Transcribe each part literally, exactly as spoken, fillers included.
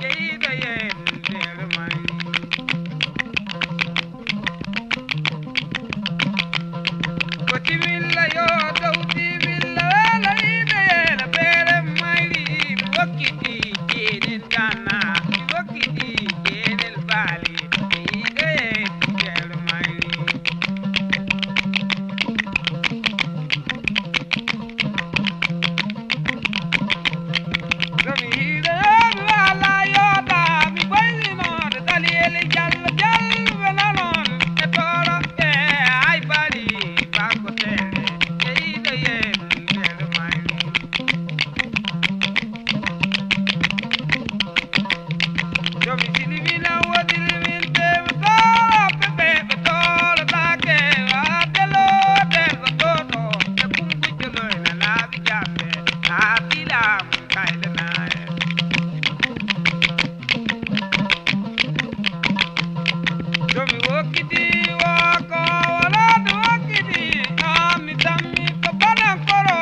Jeyɗo yen nder mayri. Ko timilla yo dow timilla wela ine yela beere mayri. Mi wokkiti jeenel gana, mi wokkiti jeenel baali. Jeyɗo yen nder mayri. Domi hiɗo yomi wala yoda, mi boyni noon daliyel jallo jallo nanon e toro e ay bari bako tele e yiɗo yen nder mayri. Domi silmina wodiri min ɓe ɓe toro ɓe ɓe ɓe toro take wa delo del ko toto e kumbu jelo na labi jambe a bilam. Domi wokkiti woko wala mi wokkiti ami tammi ko bana koro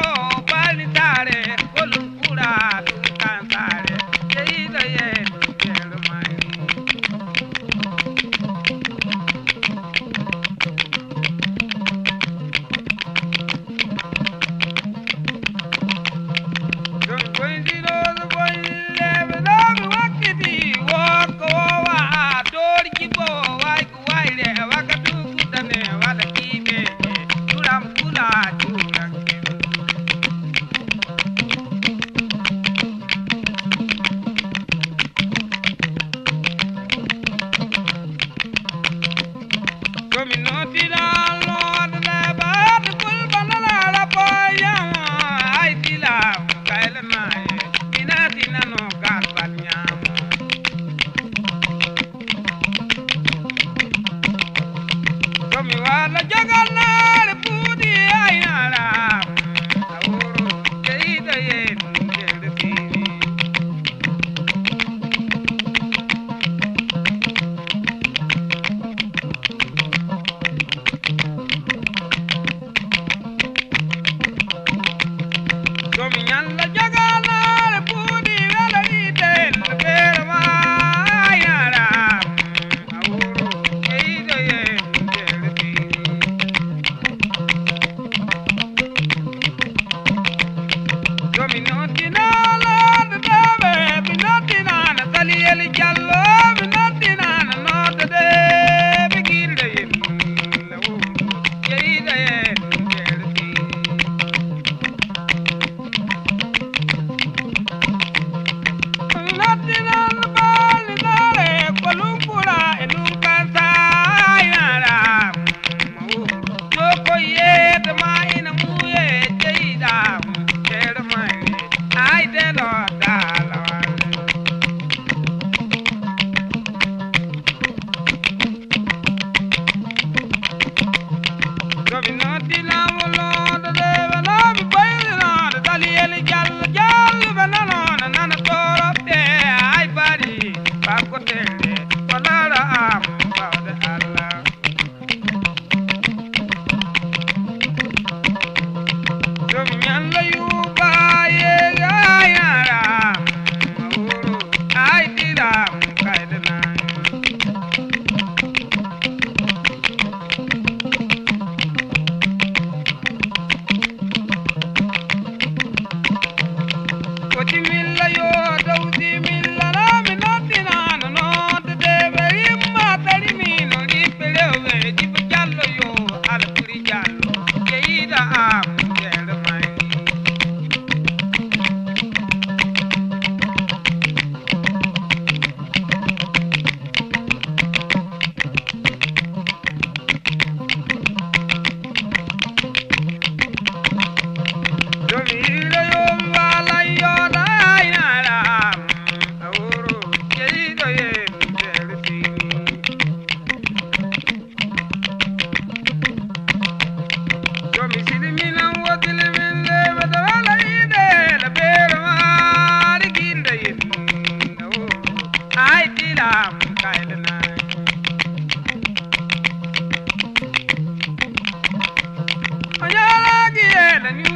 bani tare kolum kura dum kan tare. Jeyɗo yen nder mayri. Ɗum goyndinooɗo goyleeɓe ɗo mi wakkiti wokko wowa doori jibo way ko wayre waka dugudane wala kiiɓe duram kula duranke. Komi noddira Lord Lebat Kulba Nalala Boyama Aitila Kaila Naye Inatina no Galban Yama. Komi wala jagal nare pudi ainara Auro Keita Yen Keita Sini. Somi ñalla joganaare buuɗi wela wiide no feere ma yara a wuro jeyɗo yen nder fini. Yo mi noddi naalaande daaɓe, mi noddi naana Saliyel Jallo, mi noddi naana noddode ɓe gilɗo yimɓe wuro jeyɗo yen nder fini. Noddinan baali dare ko lumpura e lunkan sayara. Joko yede ma ina muye jeyda tere mai. Ay de lo dalawal. Somi noddi laamolooɗo de weloomi bayrinaade daliyel jallo jalluɓe nanoona nana toroɓɓe ay bari bakkotelle ko laara am bawde allah. Somi ñalla yuuba yeeyayara ay diram kayde nani. Ko timilla yo dow timilla na mi noddinano nodde de ɓe yimma tarimino limɓe rewɓe jibo jallo yo ala ɓuri jallo yeyiɗa am nder mayri. Yo mi silminan wodile min lewata wala inde na beere maari ginde yin. Ay tilam kayle nay. O yalagi ene ñu